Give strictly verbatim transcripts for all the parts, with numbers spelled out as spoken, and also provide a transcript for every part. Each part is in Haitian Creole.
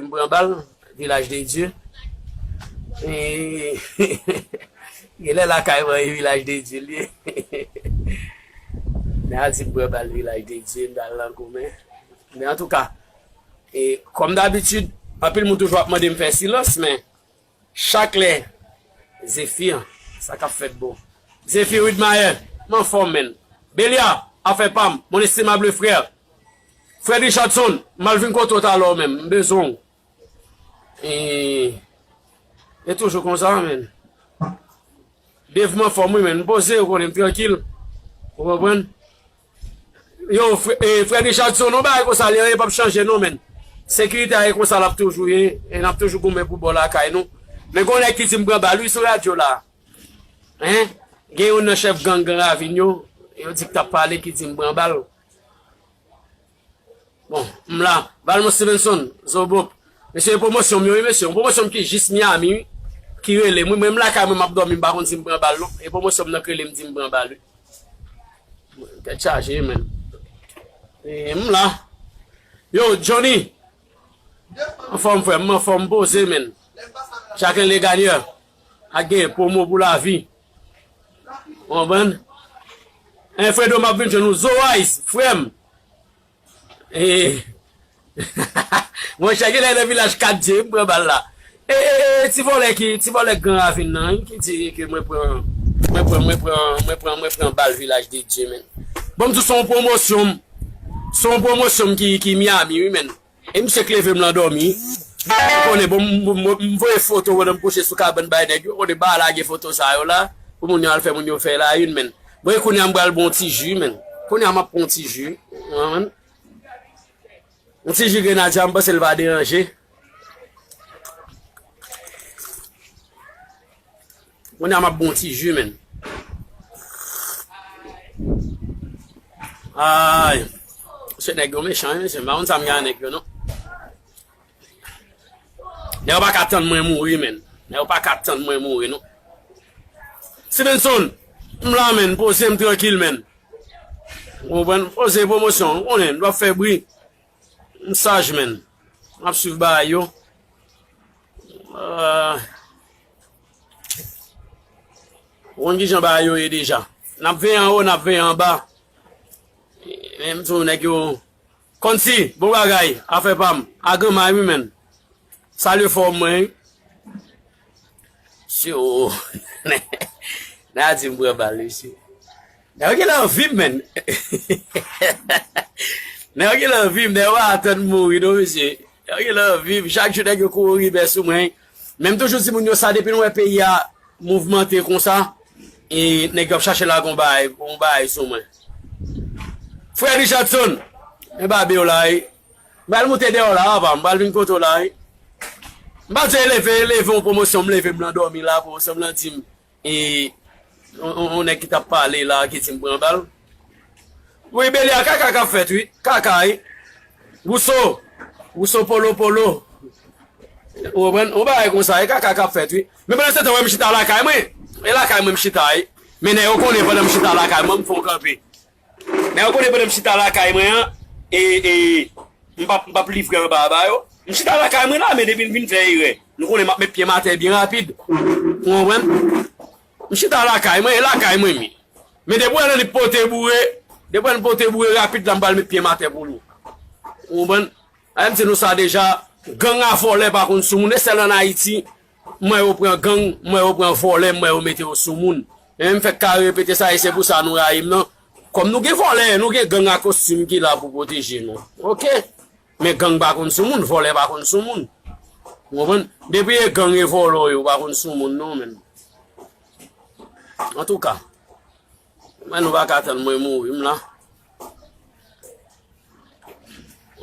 M pran bal, Vilaj de Dye. E, genlè lakay mwen, e Vilaj de Dye l ye. Nèg la di m pran bal, Vilaj de Dye, m t al nan goumen. Men antouka, e, kòm dabitid, anpil moun toujou ap mande m fè silans, men chak lè, Zefi, sa k ap fèt, bro? Zefi Widmayer, m anfòm, menn. Belia, afè pa m, mon estimable frè. Frè Richardson, m al vin kote w talè menm, m bezwen w. E, e toujou konsa, menn. Dave, m anfòm, wi, menn. M poze, ou konnen m trankil. Ou konprann? Yo, frè, e, frè Richardson, yon bagay konsa, li anyen p ap chanje, non, menn. Sekirite a e konsa l ap toujou ye, e n ap toujou goumen pou bò lakay nou. Men gen yon nèg ki di m pran bal, wi, sou radyo la. Hein? Gen youn nan chèf gang Gran Ravin yo, yo di k t ap pale, ki di m pran bal. Bon, m la. Valmont Stevenson, Zobop. Mesye, e pwomosyon m yo, wi, mesye. Yon pwomosyon m ki jis Miami, wi. Ki rele m, wi. Mwen, m lakay mwen, m ap dòmi, m pa konn si m pran bal, non. E pwomosyon m nan k rele m, di m pran bal, wi. Tèt chaje, menn. E, m la. Yo, Johnny. Anfòm, frè m, anfòm, poze, menn. Chacun le gagnant. Ak gen pwomo pou lavi. Ou konprann? En, Fredo, m ap vin jwenn ou. Zoiz, frè m. E, monchè, genlè nan Vilaj kat Dye, m pran bal la. E, e, e, ti vòlè ki, ti vòlè Gran Ravin nan, wi, ki di ke mwen pran, mwen pran, mwen pran, mwen pran, mwen pran bal Vilaj de Dye, menn. Bon, m di w, se yon pwomosyon, se yon pwomosyon ki, ki Miami, wi, menn. E misye k leve m lan dòmi. Ou konnen, bon, m, m, m, m voye foto pandan m kouche sou kabann bay nèg yo. Ou konnen, ba lage foto sa yo la. Pou moun yo al fè moun yo fè la youn, menn. Bon, e kounye a m pral bon ti ji, menn. Kounye a m ap pran ti ji. Ou konprann? Yon ti ji grenadya, m panse l va deranje. Kounye a m ap bon ti ji, menn. Ay. Se nèg yo mechan, wi, mesye. M pa konn sa m gen a nèg yo, non. Nèg yo pa ka tann mwen mouri, menn. Nèg yo pa ka tann mwen mouri, non. Stevenson, m la, menn. Poze m trankil, menn. Ou konprann? Poze pwomosyon. Ou konnen, m dwe fè bri. M saj, menn. M ap swiv bagay yo. Ah. Ou konn kijan bagay yo ye deja. N ap veye anwo, n ap veye anba. Menm tou nèg yo. Konsi, bon bagay, afè pa m. Aganmay, wi, menn. Salye fò mwen, wi. Si, o. Nèg la di m pran bal, mesye. Nèg yo genlè anvi m, menn. Nèg yo genlè anvi m, nèg yo pa atann mouri, non, mesye. Nèg yo genlè anvi m. Chak jou, nèg yo kouri ribè sou mwen. Men m toujou di moun yo sa, depi nou wè peyi a mouvmante konsa, e nèg yo ap chache lage yon bagay, yon bagay sou mwen. Frè Richardson, men babe w la, wi. M pral moute dèyè w la, papa, m pral vin kote w la, wi. M pa di leve, leve yon pwomosyon, m leve m nan dòmi la, pwomosyon m nan di m, e, on, on, on nèg ki t ap pale la, ki di m pran bal. Wi, Belia, kaka k ap fèt, wi. Kaka, wi. Wouso. Wouso polo polo. Ou konprann? On bagay konsa, e kaka k ap fèt, wi. Men pandan se tan, wè m chita lakay mwen. E lakay mwen m chita, wi. Men nèg yo konnen pandan m chita lakay mwen, m fè yon kanpe. Nèg yo konnen pandan m chita lakay mwen an, e, e, m p ap, m p ap livre anba ba yo. M chita lakay mwen la, men depi m vin fè erè, nou konnen m ap met pye m atè byen rapid. Ou konprann? M chita lakay mwen, e lakay mwen m ye. Men depi w wè nan li pote boure, depi w wè li pote boure rapid la, m pral met pye m atè pou li. Ou konprann? Sa vle di nou sa deja, gang a vòlè pa konn sou moun, e sèl ann Ayiti, m wè yo pran gang, m wè yo pran vòlè, m wè yo mete yo sou moun. E m fèk ka repete sa, e se pou sa nou rayi m nan. Kòm nou gen vòlè, nou gen gang a kostim ki la pou pwoteje nou. Oke? Men gang pa konn sou moun, vòlè pa konn sou moun. Ou konprann? Depi e gang e vòlè yo pa konn sou moun non, menn. Antouka, mwen nou pa ka tann mwen mouri, m la.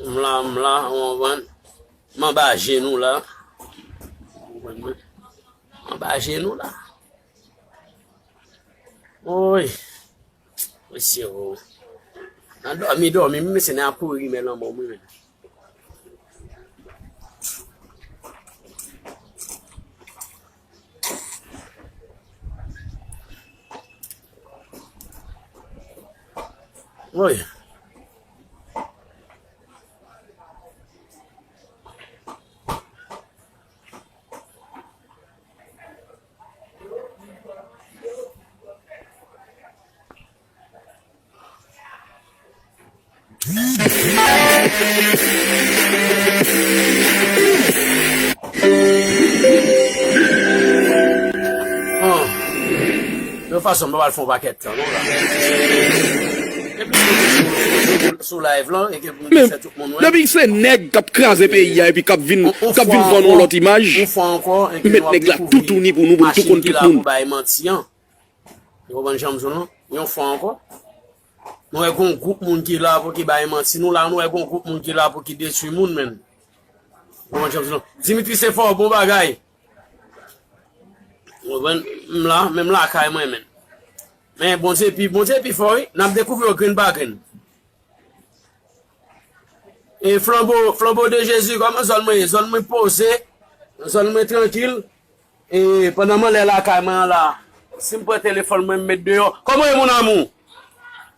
M la, m la, ou konprann? M anba je nou la. Ou konprann mwen? M anba je nou la. Woy. Mesye, o. Nan dòmi, dòmi, mesye, nèg ap kouri, men lanmò mwen menm. Woy. Fason, m pa pral fè yon pakèt tan, non, la. Depi sou live lan, e ke pou m Men, fè tout moun wè. Depi se nèg k ap kraze peyi a epi k ap vin, On, on k ap vin fwa vann yon ankò, lòt imaj, on fwa ankò, e ke met nou ap nèg la dekouvri toutouni pou nou, pou nou tou machin konn ki tout la moun. Pou bay manti an. Ou konprann jan m di w lan? Yon fwa ankò, nou wè gon gwoup moun ki la pou ki bay manti. Nou la, nou wè gon gwoup moun ki la pou ki detwi moun, menn. Ou konprann jan m di w lan? Dimitri, se fò, bon bagay. Ou konprann? M la, menm lakay mwen, menn. Men Bondye pi, Bondye pi fò, wi. N ap dekouvri yo grenn pa grenn. E flanbo, flanbo de Jezi, kòman zòn mwen ye? Zòn mwen poze, zòn mwen trankil. E pandan m anlè lakay mwen an la, si m pran telefòn mwen, m met deyò. Kòman ye, mon amour?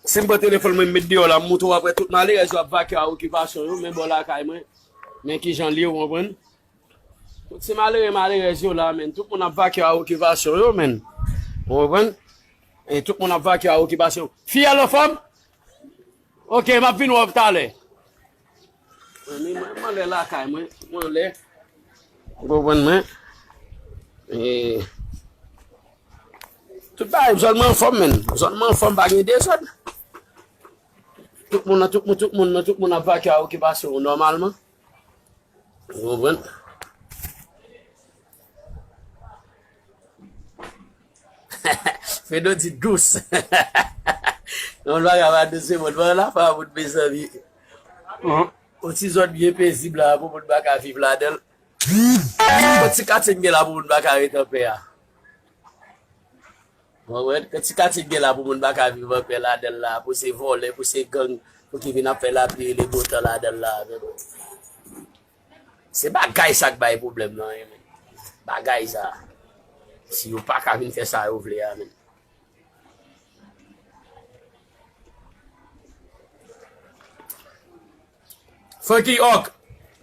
Si m pran telefòn mwen, m met deyò la, m montre w apre tout malerèz yo ap vakye a okipasyon yo, men bò lakay mwen. Men kijan l ye, ou konprann? Tout se malere, malerèz yo la, menn. Tout moun ap vakye a okipasyon yo, menn. Ou konprann? E tout moun ap vakye a okipasyon. Fiyèl anfòm? Ok, m ap vin wè w talè. Mwen, mwen, mwen anlè lakay mwen, mwen anlè. Ou konprann mwen? E, tout bagay, zòn mwen anfòm, menn. Zòn mwen anfòm, pa gen dezòd. Tout moun, tout moun, tout moun, tout moun ap vakye a okipasyon yo nòmalman. Ou konprann? Fredo di dous. Yon bagay pa dous, se moun. Bon, la pa moun, mezanmi. Mhm. Yon ti zòn byen pezib la, pou moun pa ka viv ladan l. Yon ti katye m gen la pou moun pa ka ret anpè a. Ou konprann? Kantite katye gen la pou moun pa ka viv anpè ladan l la, pou se vòlè, pou se gang, pou ki vin ap fè lapli rele botan ladan l la, men bon. Se bagay sa k bay pwoblèm nan, wi, men. Bagay sa. Si yo pa ka vin fè sa yo vle a, men. Franky Hawk,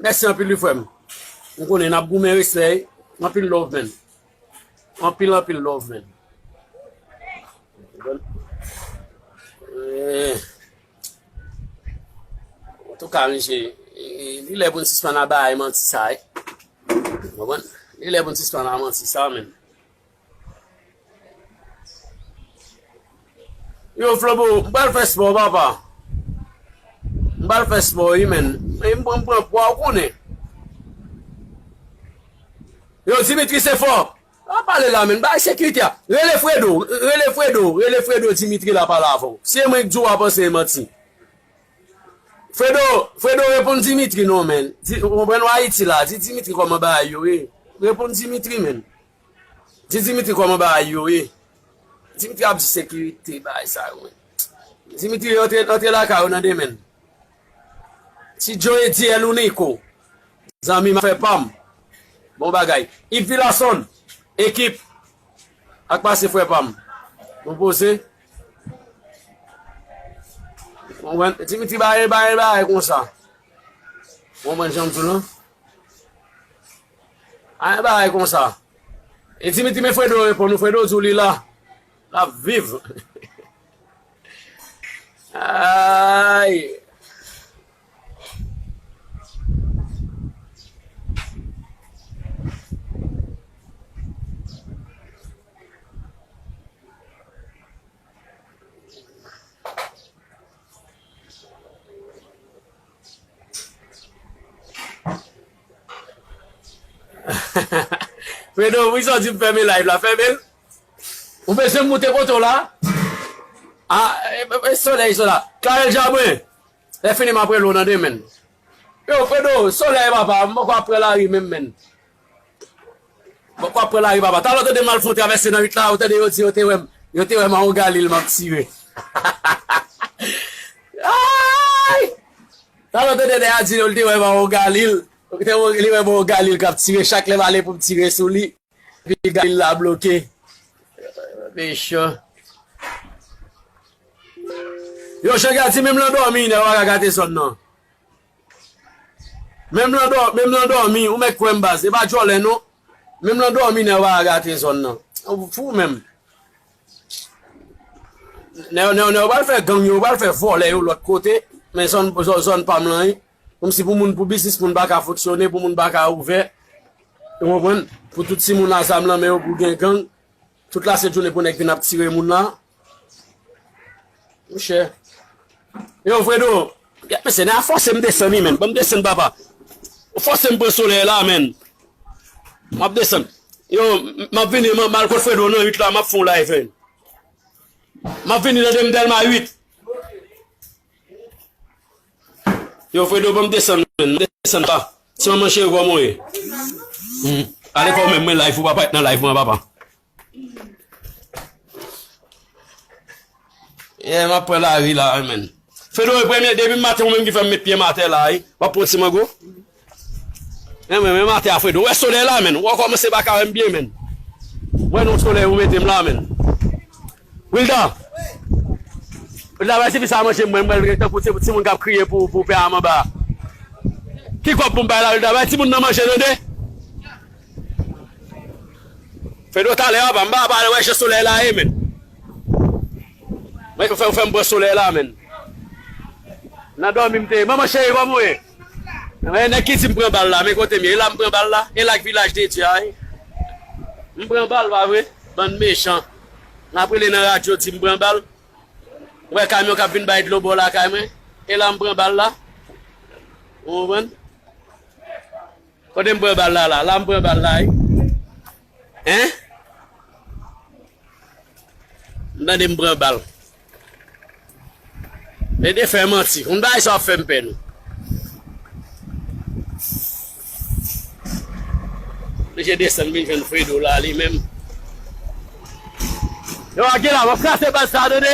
mèsi anpil wi frè m. M konnen n ap goumen, respè, anpil love, man. Anpil, anpil love, man. Eh. Antouka, mesye, eh, li lè pou n sispann a bay manti sa, eh. Ou konprann? Li lè pou n sispann a manti sa, man. Yo, Flanbo, m pral fè spò, papa. M pral fè spò, wi, man. E m pran, m pran pwa, ou konnen. Yo, Dimitri, se fò. Pa pale la, man. Bay sekirite a. Rele Fredo, rele Fredo, rele Fredo, Dimitri la pale avè w. Si e mwen k di w, w ap panse e manti. Fredo, Fredo, reponn Dimitri non, man. Di, ou konprann w Ayiti la. Di Dimitri kòman bagay yo ye. Reponn Dimitri, man. Di Dimitri kòman bagay yo ye. Dimitri ap di sekirite, bagay sa yo, man. Dimitri, antre, antre lakay ou nan demen. Ti Joe, Ediel ou Nico. Zanmi m, frè pa m. Bon bagay. Yves Villasson, ekip. Ak pase frè pa m. Nou poze. Ou konprann? Dimitri pa gen, pa gen bagay konsa. Ou konprann jan m di w lan? Pa gen bagay konsa. E Dimitri, men Fredo reponn ou, Fredo di w li la. L ap viv. Ay. Fredo, wi, sa w di m fèmen live la, fèmen l. Ou bezwen m moute kote w la? Ah, e, e, e solèy sa la. Clarel Jabren. Lè fini, m ap rele w nan demen. Yo, Fredo, solèy papa, m poko ap pran lari menm, menn. M poko ap pran lari papa. Talè w tande m al fè yon travèse nan uit la, ou tande yo di yo te wè m, yo te wè m a yon galil m ap tire. Ay! Talè w tande nèg la di yo li te wè m a yon galil. Li te wè, li wè m a yon galil k ap tire, chak lè m ale pou m tire sou li. Epi galil la bloke. Mechan. Yo, Jean Gade, menm lan dòmi, nèg yo pa ka gate zòn nan. Menm lan dò-, menm lan dòmi, ou mèt kwè m baz. E pa djòlè non. Menm lan dòmi, nèg yo pa ka gate zòn nan. Ou fou menm. Nèg, nèg, nèg yo pral fè gang yo, yo pral fè vòlè yo lòt kote. Men zòn, zòn, zòn pa m lan, wi. Kòmsi pou moun, pou biznis moun pa ka fonksyone, pou moun pa ka ouvè. Ou konprann? Pou tout timoun a zam nan men yo, pou gen gang. Tout lasent jounen pou nèg vin ap tire moun la. Monchè. Yo, Fredo. Mesye, nèg a fòse m desann wi, menn. Ban m desann, papa. Ou fòse m pran solèy la, menn. M ap desann. Yo, m ap vini, m al kot Fredo nan uit la, m ap fè yon live, menn. M ap vini nan Dèlma uit. Yo, Fredo, ban m desann, menn. M desann pa. Ti manman cheri, kòman w ye? Hmm. Ale fò menm mwen live, ou pa parèt nan live mwen, papa. Yeah, m ap pran lari la, wi, menn. Fredo, e premye, depi maten, ou menm ki fè m met pye m atè la, wi. W ap pran ti mango? Men, men, men maten a, Fredo. Ou wè solèy la, menn. Ou kòmanse pa ka wè m byen, menn. Ou wè non solèy ou mete m la, menn. Wilda. Wilda, wè tifi sa manje mwen, mwen, tankou ti, timoun k ap kriye pou, pou pè a m anba. Ki kòb pou m bay la, Wilda? Bay timoun nan manje, tande? Fredo, talè, papa, m pa pale, wè jan solèy la ye, menn. Mwen fè, fè m pran solèy la, menn. Nan dòmi m te ye. Manman cheri, kòman w ye? Men nèg ki di m pran bal la, men kote m ye? E la m pran bal la? E la k Vilaj de Dye a, wi? M pran bal, pa vre? Bann mechan. N ap rele nan radyo, di m pran bal. Ou wè kamyon k ap vin bay dlo bò lakay mwen? E la m pran bal la? Ou konprann? Kote m pran bal la, la? La m pran bal la, wi. Hein? M tande m pran bal. Men de fè manti. Konn bagay sa w ap fè m pè nou. Oblije desann vin jwenn Fredo la, li menm. Yo, Aguila, w ap krase bal sa, tande?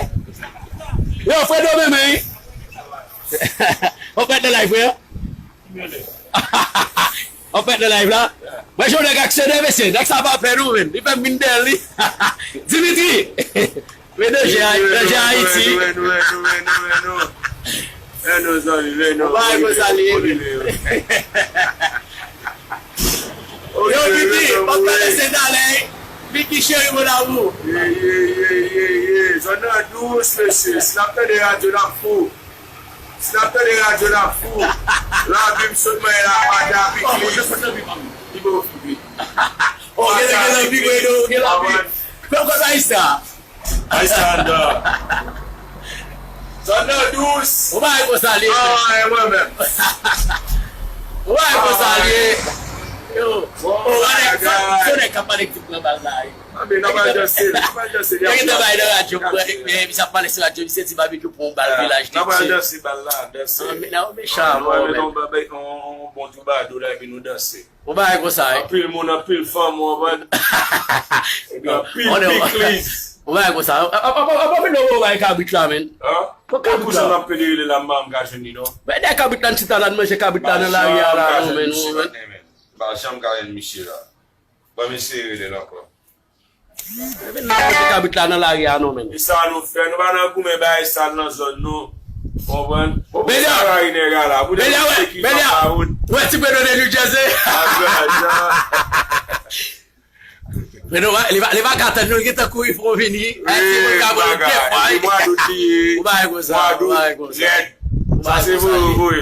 Yo, Fredo menm, wi. W ap fè de live, frè? Anfèt, nan live la, mwen jwenn nèg ak sede, mesye. Nèg sa pa pè non, menn. Li fè m vin dèyè li. Dimitri! Men danje, danje Ayiti. Ou pa wè konsa li ye, menn. Yo, Vicky, pa travèse talè. Vicky, cheri, mon amour. Ye, ye, ye, ye, ye. Zòn nan dous, mesye. Si n ap tande radyo, n ap fou. Si n ap tande radyo, n ap fou. Lanbi m sot mwen la, pata piklis. Li bon, li bon. Oh, gen, gen lanbi, gen lanbi. Kòm, kòm sa, Ista? Ista anndan. Zòn nan dous. Ou pa wè konsa li ye. Ah, e mwen menm. Ou pa wè konsa li ye. Yo. Oh, wè nèg, se, se nèg k ap pale ki pran bal la, wi. Anben, n ap al danse, n ap al danse. Nèg ki travay nan radyo, misye ap pale sou radyo, misye di Babekyou pran yon bal Vilaj de Dye. N ap al danse bal la, danse. Anben, nan mechan, mwen menm. Yon bon twoubadou la, epi nou danse. Ou pa wè konsa, wi. Anpil moun, anpil fanm, ou konprann? Epi anpil pikliz. Ou pa wè konsa. Anpil moun, ou pa wè kabrit la, menn. Hein? Pou kabrit la. Kouzen m ap pede rele la, m pa ka jwenn li, non. Men dèyè kabrit la, n chita la, n manje kabrit la nan lari a la, non, menn, ou konprann? M pa janm ka jwenn misye la. Ban m eseye rele l ankò. Epi n ap mete kabrit la nan lari a non, menn. E sa nou fè, nou pa nan goumen bagay sa nan zòn nou. Konprann? Ou konn sa lari nèg a la. Pou nèg ki pa wout. Ou wè ti Fredo de New Jersey? Fredo, li pa, li pa ka tann nou, li gentan kouri fè w vini. Wi, li pa ka. Mwa dout li ye. Ou pa wè konsa, ou pa wè konsa. Sa se vre, vre.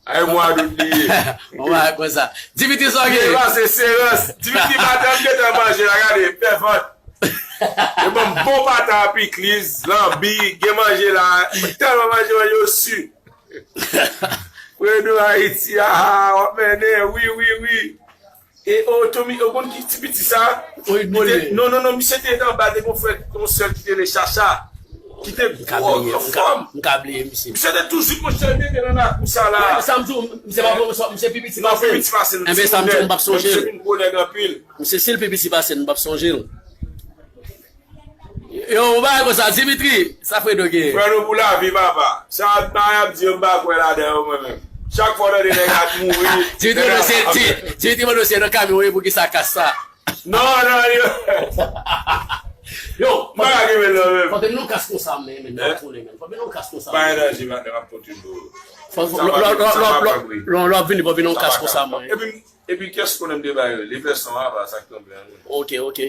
Ay, mwa dout li ye. Ou pa wè konsa. Dimitri, sa w gen? Li pase serans. Dimitri, maten m gentan manje la, gade, fè vant. Yo ban m bon pata a pikliz, lanbi, gen manje la. M tèlman manje, manje yo si. Fredo Ayiti, ah, w ap mennen, wi, wi, wi. E, o, Tommy, ou konn ki ti piti sa? Wi, li te, non, non, non, misye te anba, te gon frè, gon sè ki te rele Chacha. Ki te gwo, anfòm. M ka bliye misye. Misye te toujou gon chèn bebe nan lakou sa la. Wi, sa m di w, misye pa bon, misye pi piti pase m. Non, pi piti pase m. Enben, sa m di w, m p ap sonje l. Misye vin gwo nèg anpil. Misye, si l pi piti pase m, m p ap sonje l. Yo, ou pa wè konsa, Dimitri, sa Fredo gen? Fredo pou lavi, papa. Sa bagay ap di yo, m pa kwè ladan yo, mwen menm. Chak fwa w tande nèg ap mouri, Dimitri mande w se, Di-, Dimitri mande w se nan kamyon w ye, poukisa kas sa? Non, non, yo. Yo, m pa ka kenbe l non, menm. Fò te vin yon kas konsa, men, men, nan tounen, men. Fò vin yon kas konsa, men. Pa gen danje, madanm, ap pote l pou ou. Fò, lò, lò, lè w ap vini, fò vin yon kas konsa, men. Epi, epi kiyès konnen m te ba yo? Li fè son a, pa sa k tonbe an, men. Ok, ok.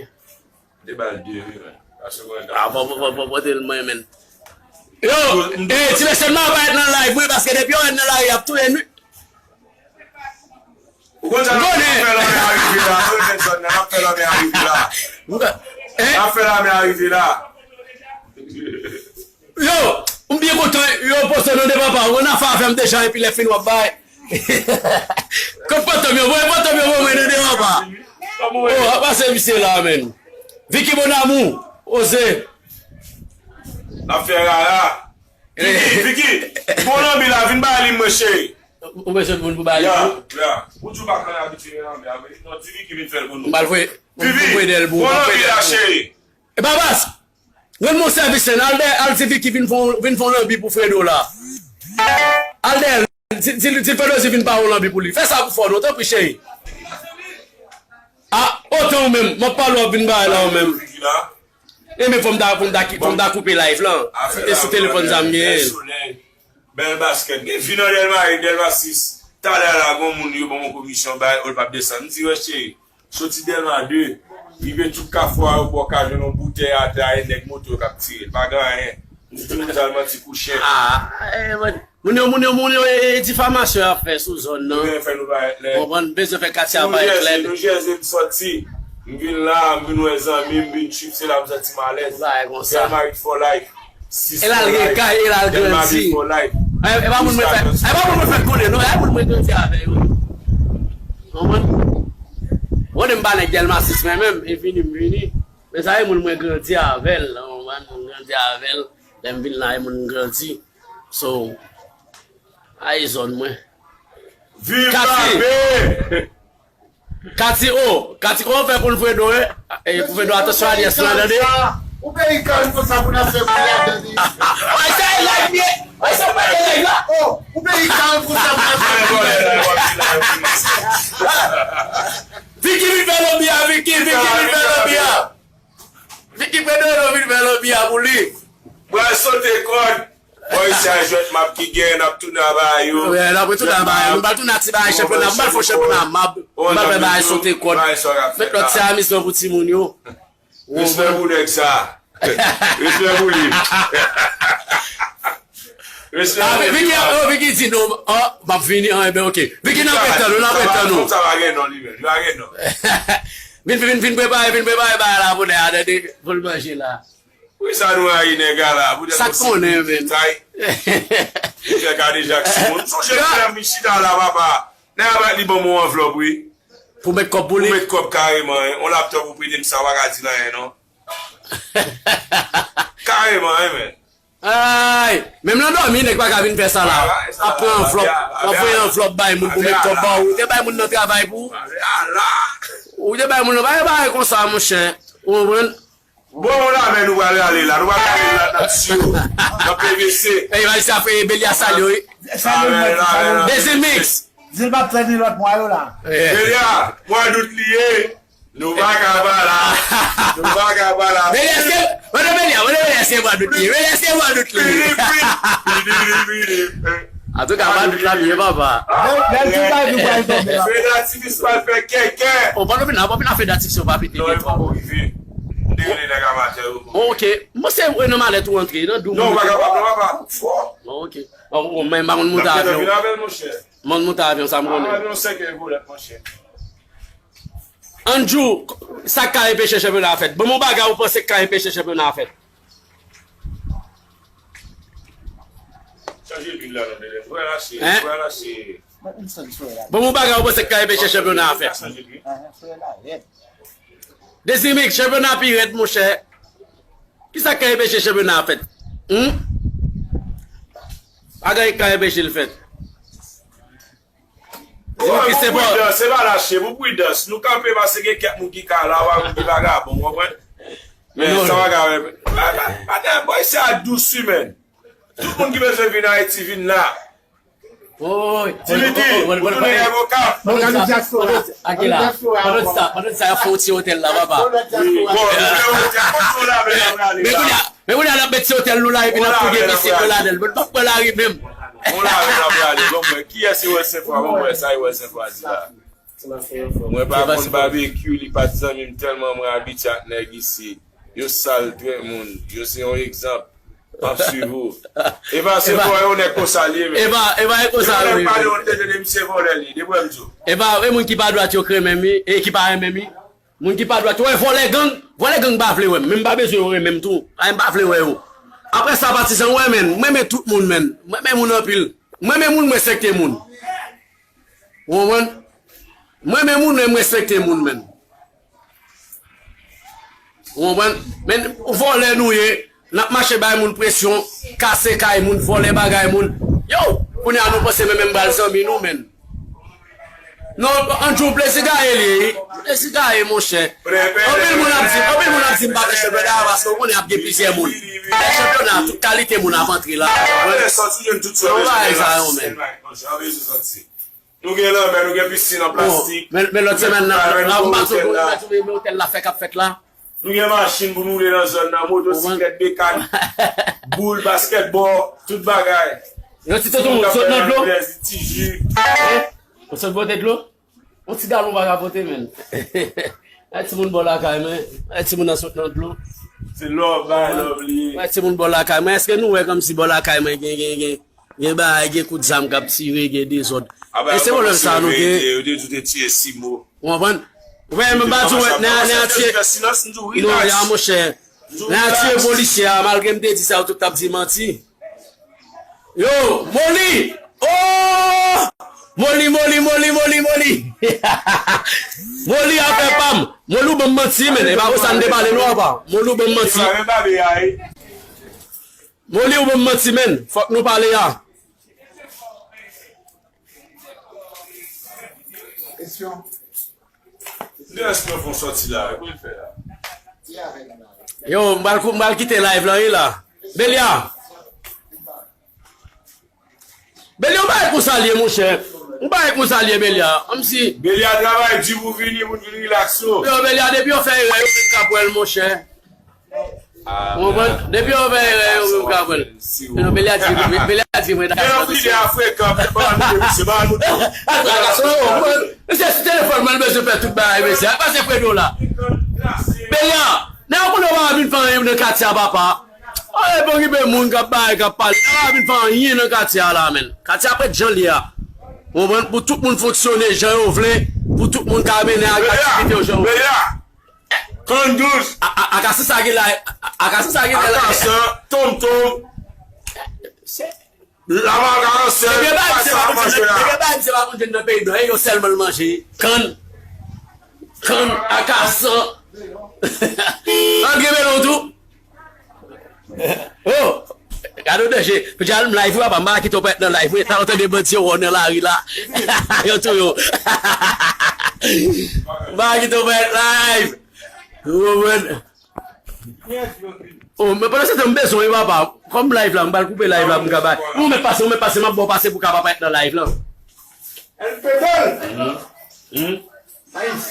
Te ba l de, wi, men. Paske mwen ta. Ah, bon, bon, bon, bon, bon, tèlman, men. Yo, eh, ti mesye, m pa parèt nan live, wi, paske depi yo wè m nan lari, y ap touye nou. Ou konn sa n ap fè lòm nan rive la, ou konn zòn nan, n ap fè lòm nan rive la. M konn. Hein? Afè lame a rive la. Yo, m byen kontan yo poste non de papa. Ou nan afè avè m deja epi lè fin w ap bay. Kot pantom yo, voye pantom yo ban mwen non de papa. Oh, a pase misye la, men. Vicky Bonamou, oze. N ap fè rara. Vicky, Vicky, bon lanbi la, vin bay li mwen cheri. Ou bezwen moun pou bay li? Ya, ya. Ou di w pa konn abitye nan lanbi a vre. Non, di Vicky vin fè l pou nou. M pral voye, m pral voye dèl pou ou. Bon lanbi la, cheri. E Babas, rann mwen sèvis, al dèyè, al di Vicky vin fè, vin fè yon lanbi pou Fredo la. Al dèyè, di, di, di Fredo di vin ba yon lanbi pou li. Fè sa pou fò nou, tanpri cheri. A, otan ou menm, m ap pale w ap vin bay la ou menm. E men fò m ta, fò m ta, fò m ta koupe live lan. Se te sou telefòn sa m genyen l. Bèl baskèt. Gen vi nan Dèlma uit, Dèlma sis. Talè a la, gon moun yo ban mwen komisyon bay, ou l p ap desann. M di, wè cheri, soti Dèlma de, rive tout Kafou Ayewopò, ka jwenn yon boutèy atè a, e nèg moto yo k ap tire l. Pa gen anyen. M di tout moun sa, l manti kou chen. Ah, eh, man. Moun yo, moun yo, moun yo, e, e difamasyon y ap fè sou zòn nan. Yo gen fè nou parèt lè. Konprann, bezwen fè katye a parèt lèd. Nou Jèze, nou Jèze, m sòti. M vin la, m vin wè zanmi, m vin trip, se la m santi m alèz. Bagay konsa. Dèlma uit for life. E l al gen kay, e l al grandi. E, e pa moun mwen fè, e pa moun mwen fè konnen non, e moun mwen grandi avè yo. Konprann? Mwen menm pa nèg Dèlma sis mwen menm, e vini m vini. Men sa e moun mwen grandi avè l, konprann? Mwen grandi avè l. Lè m vin la, e moun m grandi. So, a e zòn mwen. Viv Kati! Kati o, Kati kòman w fè konn Fredo, wi? E, pou Fredo, atansyon a li, èske w tande? Ou peyi kalm konsa pou n ap fè kounye a, Dani. Ay, sa e live ye! Ay, sa pa de live la! Oh, ou peyi kalm konsa pou n ap fè kounye a. Vicky vin fè lanbi a, Vicky, Vicky vin fè lanbi a! Vicky Fredo vin fè lanbi a pou li. Pral sote kòd. Bòy sa jwèt m ap ki gen, n ap tounen a bagay yo. Wi, n ap tounen a bagay yo. Nou pral tounen a ti bagay chanpyona. M pral fè chanpyona. M ap, m pral fè bagay sote kòd. Met lòt se amizman pou timoun yo. Respè pou nèg sa. Respè pou li. Respè pou li. Vicky, oh, Vicky di nou, oh, m ap vini, ah, enben, ok. Vicky, n ap ret tann ou, n ap ret tann ou. Sa pa gen non, li menm. Li pa gen non. Vin, vin, vin prepare, vin prepare bagay la pou nèg a, tande, pou l manje la. Wi, sa nou rayi nèg la, poutèt yon ti detay. Li fè kadejak sou moun. Sonje lè m chita la, papa. Nèg la bat li ban m yon anvlòp, wi. Pou met kòb pou li? Pou met kòb kareman, wi. Yon laptòp ou prete m sa, w pa ka di l anyen, non. Kareman, wi, men. Ay! Menm nan dòmi, nèg pa ka vin fè sa la. Ap pran anvlòp, w ap voye anvlòp bay moun pou met kòb ba ou. Ou te bay moun nan travay pou ou. Ou te bay moun nan, pa gen bagay konsa, monchè. Ou konprann? Bon, nou la men nou pral rale la. Nou pral rale la nan tiyo, nan P V C. Ey, Malis ap fè Beli a salye, wi. Dezi mix. Di l p ap tann lòt mwa yo la. Beli a, mwa dout li ye. Nou pa ka pa la. Nou pa ka pa la. Beli a se, mande Beli a, mande Beli a se mwa dout li ye. Beli a se mwa dout li ye. Antouka, mwa dout la li ye, papa. Bèl, bèl ti bay nou pral tonbe la. Fè datifis pral fè kèkè. O, pa nou vin la, pa vin la fè datifis yo pa pete. Non, e poko rive. M te rele nèg amatè yo pou mwen. Ok. Mwen se nan malèt ou antre, nan dou. Non, ou pa kapab, non, papa. Fò. Bon, ok. Bon, bon, men m pa konn monte avyon. Vin avè l, monchè. M konn monte avyon, sa m konnen. Avyon sèkèy volèt, monchè. Andrew, sa k ka enpeche chanpyona a fèt? Ban m yon bagay ou panse k ka enpeche chanpyona a fèt. Chanje lwil la non, Dede. Frè lache, frè lache. Ban m yon bagay ou panse k ka enpeche chanpyona a fèt. Chanje lwil. Dezimik, chanpyona pi rèd, monchè. Kisa k ka enpeche chanpyona a fèt? Hmm? Pa gen anyen k ka enpeche l fèt. Bon, pou pridans, se pa lache, pou pridans. Nou kanpe paske gen kèk moun ki ka la, ou pa moun ki vagabon, ou konprann? Men sa pa ka wè. Atè, bòy, se a dous wi, men. Tout moun ki bezwen vin Ayiti, vin la. Timidi, ou tounen Yèvokap. Pandan sa, pandan sa, pandan sa, y ap fè yon ti otèl la, papa. Bon, nou fè otèl, konn nou la, men la prale la. Men kounye a, Men kounye a n ap met ti otèl nou la epi n ap touge pisik nou ladan l. Bon, n p ap pran lari menm. Bon, la, men n ap prale. Bon, mwen, kiyès ki wè Senfwa? Bon, mwen, sa e wè Senfwa di la. Mwen pa konn babekyou, li pa t zanmi m tèlman mwen abitye ak nèg isi. Yo sal, trèt moun. Yo se yon egzanp. M ap swiv ou. E pa se vòlè yon nèg konsa li ye, men. E pa, e pa e konsa li ye, men. Yon nèg pa de yon tete de misye vòlè li, de vrè m di w. E pa, e moun ki pa dwat yo k renmen m wi, e ki pa renmen m wi. Moun ki pa dwat yo, wè vòlè gang, vòlè gang pa vle wè m. Men m pa bezwen yo renmen m tou. Ay, m pa vle wè yo. Apre sa, patizan, w wè, menn, mwen renmen tout moun, menn. Mwen renmen moun anpil. Mwen renmen moun, mwen respekte moun. Ou konprann? Mwen renmen moun, men m respekte moun, menn. Ou konprann? Men vòlè nou ye. N ap mache bay moun presyon, kase kay moun, vòlè bagay moun. Yo, kounye a nou panse menm menm pral zanmi nou, menn. Non, Andrew, plezi gaye li ye, wi. Plezi gaye, monchè. Anpil moun ap di, anpil moun ap di m pa fè chanpyona a, paske w konnen ap gen plizyè moun. Fè chanpyona, tout kalite moun ap antre la. Yon bagay sa yo, menn. Nou gen lanmè, nou gen pisin an plastik. Men, men lòt semèn nan, la, m pa sot, m pa sot, men otèl la fè k ap fèt la. Nou gen machin pou nou woule nan zòn nan, motosiklèt, bekàn, boul, baskètbòl, tout bagay. Yon ti tonton sot nan dlo. Ti ji. Eh, ou sot pote dlo? Yon ti galon pa ka pote, menn. Ay, timoun bò lakay mwen. Ay, timoun nan sot nan dlo. Se lòv bay lòv li ye. Ay, timoun bò lakay mwen. Èske nou wè kòmsi bò lakay mwen gen, gen, gen, gen bagay, gen kout zam k ap tire, gen dezòd? E se pwoblèm sa nou gen. Yo te di w te tiye Simo. Ou konprann? Ou pa menm pa di w wè, nèg a tiye. Non, ya, monchè. Nèg a tiye polisye a, malgre m te di sa, yo tout t ap di manti. Yo, Moli! Oh! Moli, Moli, Moli, Moli, Moli! Moli afè pa m. Moli ou ban m manti, men. E pa pou sa n te pale, non, apa. Moli ou ban m manti. Moli ou ban m manti, men. Fòk nou pale a. Kesyon. Lè èske fon sòti la, e pou l fè la. Yo, m pral kou-, m pral kite live lan, wi, la. Belia! Belia, ou pa wè konsa l ye, monchè. Ou pa wè konsa l ye, Belia. Kòmsi Belia travay di pou vini, pou vin rilaks yo. Yo, Belia, depi yo fè erè, yo menm k ap wè l, monchè. Ou konprann? Depi yo fè erè, yo menm k ap wè l. Non, Belia di, Belia di mwen ta. Gen anpil de a frekan, se pa nou, se pa nou. Mesye, si telefòn mwen bezwen fè tout bagay, mesye. Al pase Fredo la. Belia, nèg yo konnen w pa vin fè anyen nan katye a, papa. Oye, bon, gen moun k ap bay, k ap pale. Nèg yo pa vin fè anyen nan katye a la, menn. Katye a ap ret jan l ye a. Ou konprann? Pou tout moun fonksyone jan yo vle, pou tout moun ka mennen ak aktivite yo jan yo vle. Belia, Kann douz. A, a, Akasan sa gen la, a, Akasan sa gen la. Akasan, Tonmtonm. Lamal Karanse, Akasan ap manje la. Ebyen, bay misye pa konn jwenn nan peyi blan, e yo sèlman l manje. Kann. Kann, Akasan. An gen melon tou. Oh! Gade yon danje. Pou di al m live, wi, papa, m pa kite w parèt nan live, wi. Talè w tande bandi yo wè w nan lari la. Yo touye w. M pa kite w parèt live. Ou konprann? Oh, men pandan se tan m bezwen w, wi, papa. Kòm live la, m pral koupe live la pou m ka bay. Ou mèt pase, ou mèt pase, m ap ba w pase pou w ka pa parèt nan live la. El Fedel. Hmm? Nice.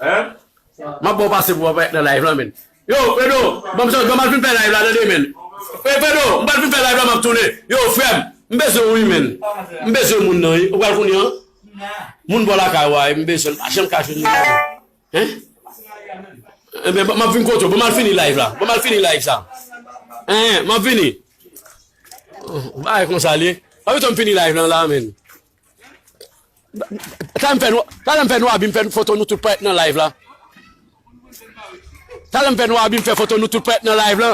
Hein? M ap ba w pase pou w ap nan live la, menn. Yo, Fredo, ban m chans, ban m al fin fè live la, tande, menn. Fre-, Fredo, m pral fin fè live la, m ap tounen. Yo, frè m, m bezwen w, wi, menn. M bezwen moun nan, wi. Ou pral konnen an? Moun bò lakay ou a, m bezwen l. Pa janm ka jwenn moun nan. Hein? Enben, m ap vin kote w. Ban m al fini live la. Ban m al fini live sa. Hein, m ap vini. Bagay konsa l ye. Pa bezwen m fini live lan la, menn. Talè m fè nou, talè m fè nou abi m fè foto nou tout parèt nan live la. Talè m fè nou abi m fè foto nou tout parèt nan live la.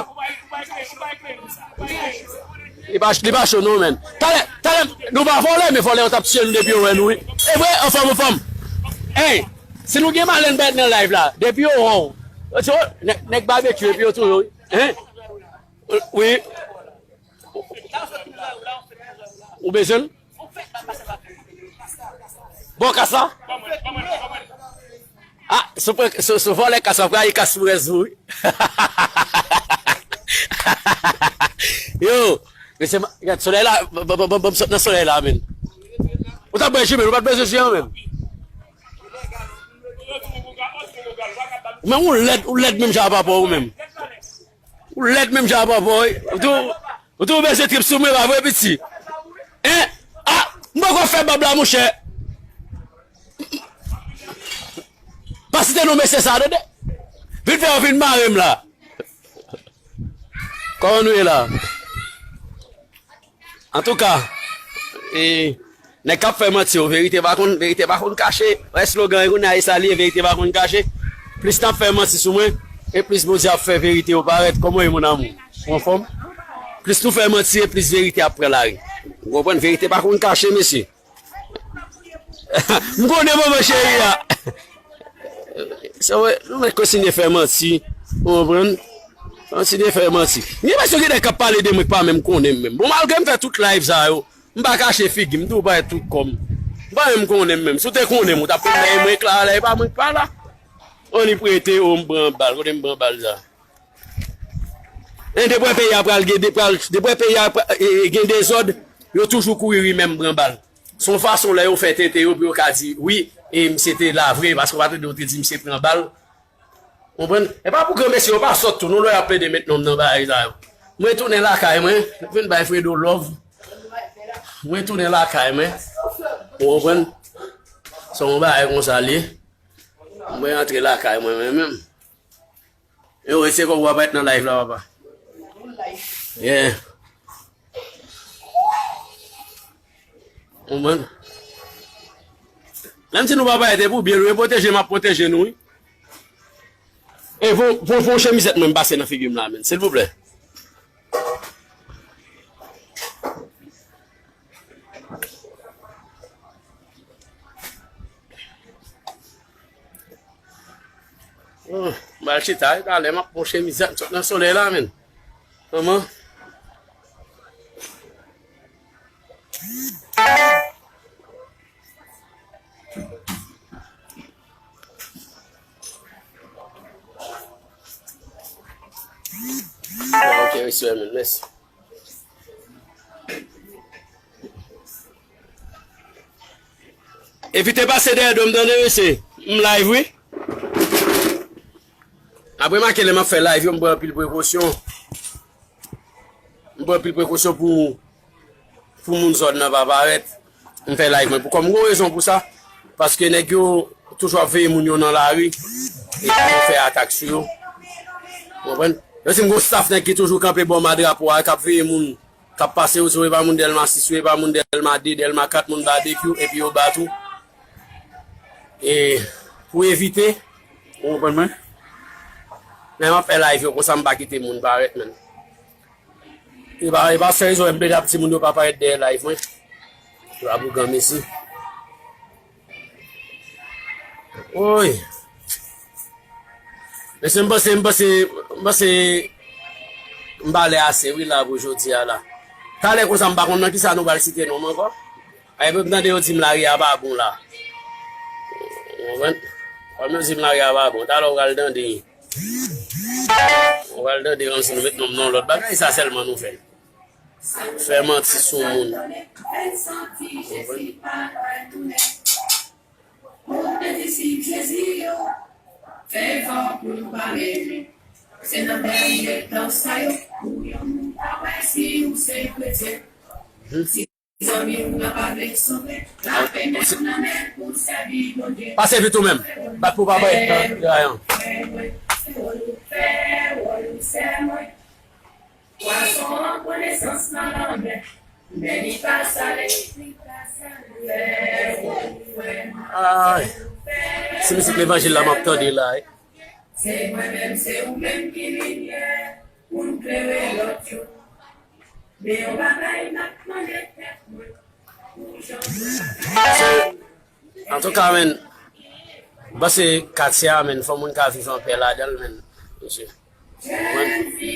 Li pa, li pa cho non, menn. Talè, talè, nou pa vòlè, men vòlè yo t ap tiye nou depi yo wè nou, wi. E vre, anfòm, anfòm. Hey, si nou gen malè n parèt nan live la, depi yo wè w. Yo di, oh, nèg, nèg babekyou, epi yo touye w, wi. Hein? Wi. Ou bezwen l? Bon, kas la? Ah, sou, sou, sou vòlè kas la, pou al kas pou rès ou, wi. Yo, mesye, gad, solèy la, bon, bon, bon, bon, sot nan solèy la, menn. Ou t ap bwè ji, menn, ou pa t bezwen ji an, menn. Men ou lèd, ou lèd menm jan a papa w, ou menm. Ou lèd menm jan a papa w, wi. Ou tou, ou tou bezwen trip sou mwen, pa vre, piti? Hein? Ah, m poko fè bab la, monchè. Pa site non mesye sa, tande. Vin fè yo vin mare m la. Kòman nou ye la? Antouka, e, Nèg k ap fè manti yo, verite pa konn, verite pa konn kache. Wè slogan yo, kounye a, e sa li ye, verite pa konn kache. Plis n ap fè manti sou mwen, e plis Bondye ap fè verite yo parèt. Kòman w ye, mon amour? Ou anfòm? Plis nou fè manti, e plis verite ap pran lari. Ou konprann? Verite pa konn kache, mesye. M konnen manman cheri a. Sa wè, nou mèt kontinye fè manti. Ou konprann? Kontinye fè manti. M gen enpresyon gen nèg k ap pale de mwen k pa menm konnen m menm. Bon, malgre m fè tout live sa yo, m pa kache figi m, m tou parèt tout kò m. M pa menm konnen m menm. Si w te konnen m, ou t ap konn lè e mwen k la, lè e pa mwen k pa la. Annik prete, o, m pran bal. Kote m pran bal sa? E depi w wè peyi a pral gen, depi w wè peyi a pra- e, e, gen dezòd, yo toujou kouri rimè m pran bal. Se yon fason lè yo fè tete yo pou yo ka di, wi, e misye te la vre, paske w pa tande yo te di misye pran bal. Konprann? E pa pou granmesi yo pa sòt tou, non, lè y ap plede met nonm nan bagay sa yo. Mwen tounen lakay mwen, vin bay Fredo love. Mwen tounen lakay mwen. Ou konprann? Se yon bagay konsa l ye. Mwen rantre lakay mwen, mwen menm. Yo, se kòman w ap ret nan live la, papa? Yeah. Konprann? Lè m di nou pa parèt, e pou byen nou, e pwoteje m ap pwoteje nou, wi. E von, von, von chemizèt mwen m pase nan figi m la, menn, silvouplè. Oh, m al chita, e talè m ap pran chemizèt, m sot nan solèy la, menn. Kòman? Ok, respè, menn, mèsi. Evite pase dèyè do m, tande, mesye. M live, wi. Apre make lè m ap fè live yo, m pran anpil prekosyon. M pran anpil prekosyon pou, pou moun zòn nan pa parèt. M fè live mwen pou kò m. M gon rezon pou sa. Paske nèg yo toujou ap veye moun yo nan lari. E pou yo fè atak sou yo. Ou konprann? Yo di m gon staff nèg ki toujou kanpe bò m a drapo a, k ap veye moun k ap pase yo, si w e pa moun Dèlma sis, si w e pa moun Dèlma de, Dèlma kat, moun Babekyou, epi yo bat ou. E pou evite, ou konprann mwen? Lè m ap fè live yo konsa, m pa kite moun parèt, menn. E pa, e pa sèl rezon m plede ap di moun yo pa parèt dèyè live mwen. Yo ap ou granmesi. Woy. Mesye, m panse, m panse, m panse m pale ase, wi, la, pou jodi a, la. Talè konsa, m pa konn nan kisa nou pral site non m ankò. Ay, m tande yo di m lari a pa bon, la. Ou konprann? Kòm yo di m lari a pa bon, talè ou pral tande. Ou pral tande kòmsi nou met non m nan lòt bagay, sa sèlman nou fè. Fè manti sou moun. Ou konprann? Pase vit ou menm. Bat pou papa. Pwason an konesans nan lanmè, men li pa sale. Ay. Se mizik levanjil la m ap tande la, wi. Se mwen menm, se ou menm ki limyè pou n klere lòt yo. Men yon bagay m ap mande tèt mwen, pou jan. Antouka, menn, m panse katye a, menn, fò moun ka viv anpè ladan l, menn, mesye. Mwen, e,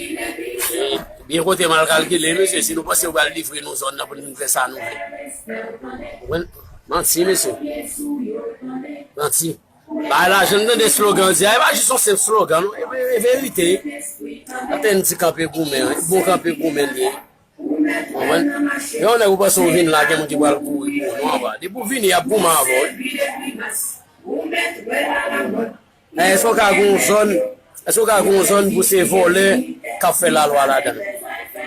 byen kote m al kalkile, mesye, si nou panse yo pral livre nou zòn nan pou nou vin fè sa nou vle. Mwen, manti, mesye. Manti. Bay lajan, m tande slogan di a, e pa jis yon senp slogan, non, e, e, e verite. Atè n di kanpe goumen, bon kanpe goumen li ye. Konprann? Yon nèg ou panse ou vin la, gen moun ki pral kouri pou ou, non, anba. Depi w vini, y ap goumen avè w, wi. Èske w ka gen yon zòn, èske w ka gen yon zòn pou se vòlè k ap fè lalwa ladan l?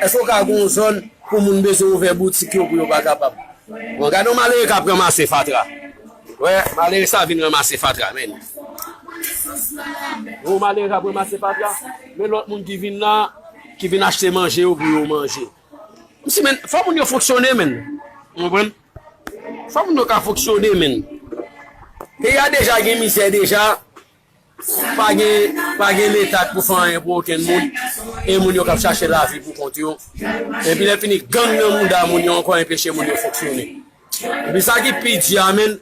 Èske w ka gen yon zòn pou moun bezwen ouvè boutik yo pou yo pa kapab? Bon, gade yon malere k ap ranmase fatra. Wè, malere sa vin ranmase fatra, men. Yon malere k ap ranmase fatra, men lòt moun ki vin la, ki vin achte manje yo pou yo manje. M si, men, fò moun yo fonksyone, men. Ou konprann? Fò moun yo ka fonksyone, menn. Peyi a deja gen mizè deja. Pa gen, pa gen leta k pou fè anyen pou okenn moun. E moun yo k ap chache lavi pou kont yo. Epi lè fini, gang nan mouda moun yo ankò enpeche moun yo fonksyone. Epi sa ki pi di a, menn,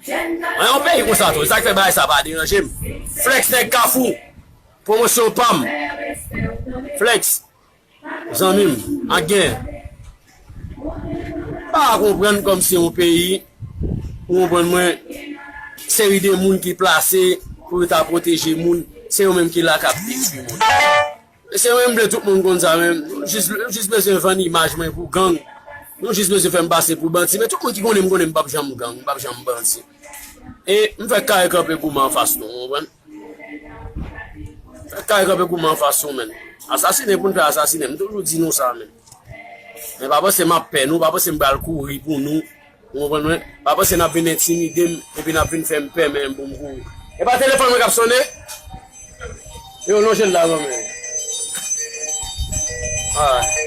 nan yon peyi konsa tou, sa k fè bagay sa pa deranje m. Flex nèg Kafou, pwomosyon pa m. Flex, zanmi m, ak gen. Pa konprann kòmsi yon peyi, ou konprann mwen, seri de moun ki plase pou yo ta pwoteje moun, se yo menm ki la k ap detwi moun. Se mwen m vle tout moun konn sa, men nou jis, nou jis bezwen vann imaj mwen pou gang. Nou jis bezwen fè m pase pou bandi, men tout moun ki konnen m konnen m p ap janm gang, m p ap janm bandi. E m fèk kare kanpe goumen anfas nou, ou konprann? Fèk kare kanpe goumen anfas nou, menn. Asasinen pou n fè asasinen, m toujou di nou sa, menn. Men pa panse m ap pè nou, pa panse m pral kouri pou nou. Ou konprann mwen? Pa panse n ap vin entimide m, epi n ap vin fè m pè, men m pou m kouri. E pa telefòn mwen k ap sonnen? Yo, lonje l la, zanmi. Alright.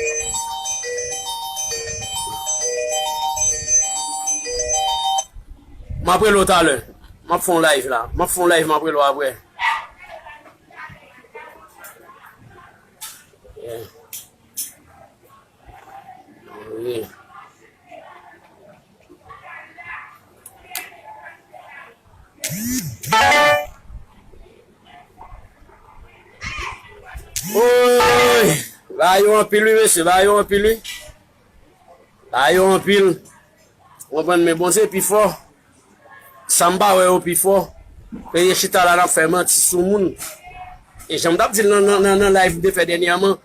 M ap rele w talè. M ap fè yon live la. M ap fè yon live, m ap rele w apre. Yeah. Wi. Oy! Bagay yo anpil wi, mesye, bagay yo anpil wi. Bagay yo anpil. Ou konprann, men Bondye pi fò. Sa m pa wè yo pi fò. Rete chita la, n ap fè manti sou moun. E jan m t ap di l nan, nan, nan, nan live m te fè dènyèman,